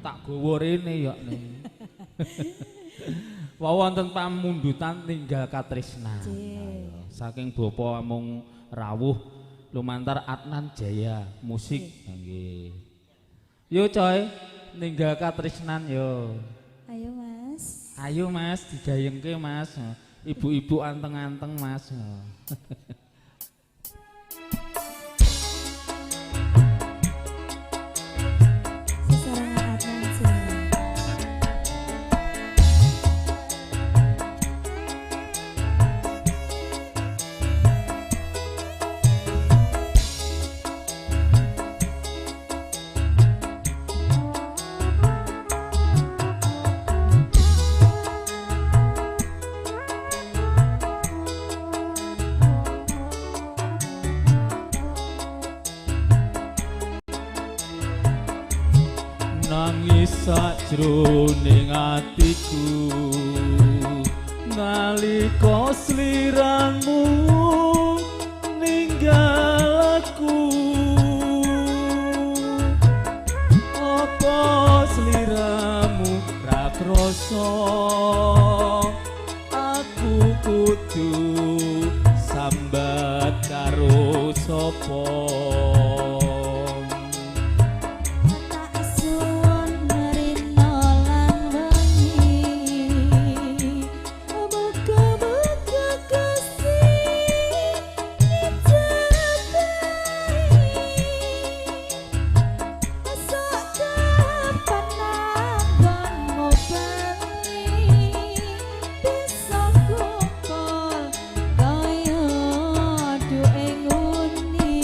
Tak gawa rene ya ne. Wau wonten pamundutan ninggal katresnan. Saking bapa amung rawuh lumantar Adnan Jaya musik nggih. Yo coy, ninggal katresnan yo. Ayo Mas. Ayo Mas, digayengke Mas. Ibu-ibu anteng-anteng Mas. Sesarengan Adnan Jaya. Nangis sajroning atiku nalika sliramu ninggal aku. Apa sliramu ra krasa aku kudu sambat karo sapa? Tak suwun rina lan wengi, muga-muga Gusti ngejabahi. Esuk kapan anggonmu bali, bisa kumpul kaya duwe nguni.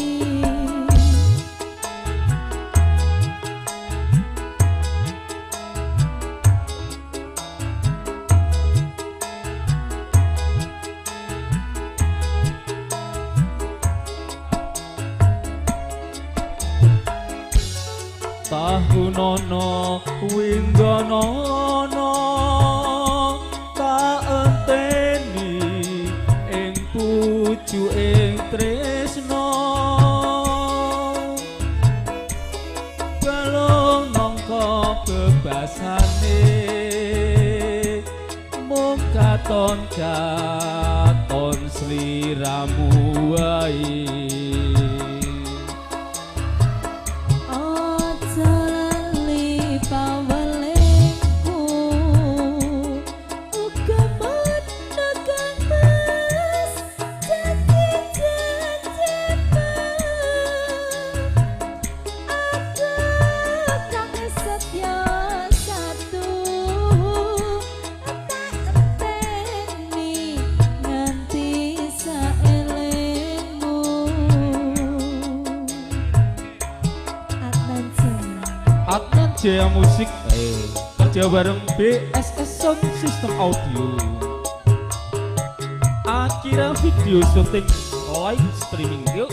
Tahunono windonono tak enteni ing pucuking tresno, balung nangka bebasane mung katon katon sliramu wae. Aja lali pawelingku, uga padha kang Mas janji-janjimu. Aku kang setya satu, tak enteni nganti saelingmu. Adnan Jaya. Adnan Jaya Musik kerja bareng BSS Sound System Audio. Akira video syuting live streaming yuk.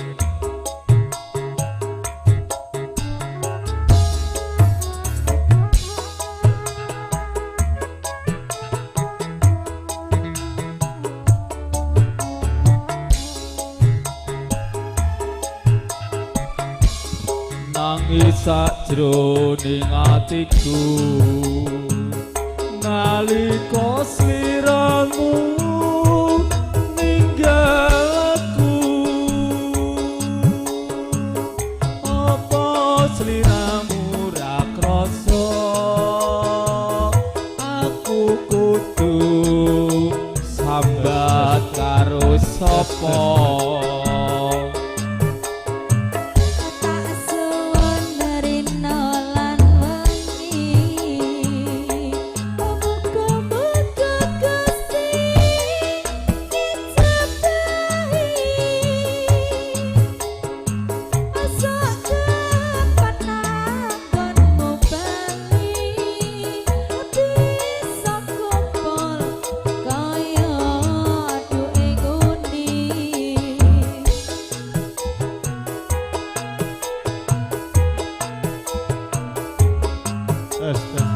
Nangis sajroning atiku nalika sliramu ninggal aku. Apa sliramu ra krasa aku kudu sambat karo sapa? Tak suwun rina lan wengi, muga-muga Gusti ngejabahi. Esuk kapan anggonmu bali, bisa kumpul kaya duwe nguni. Tes tes.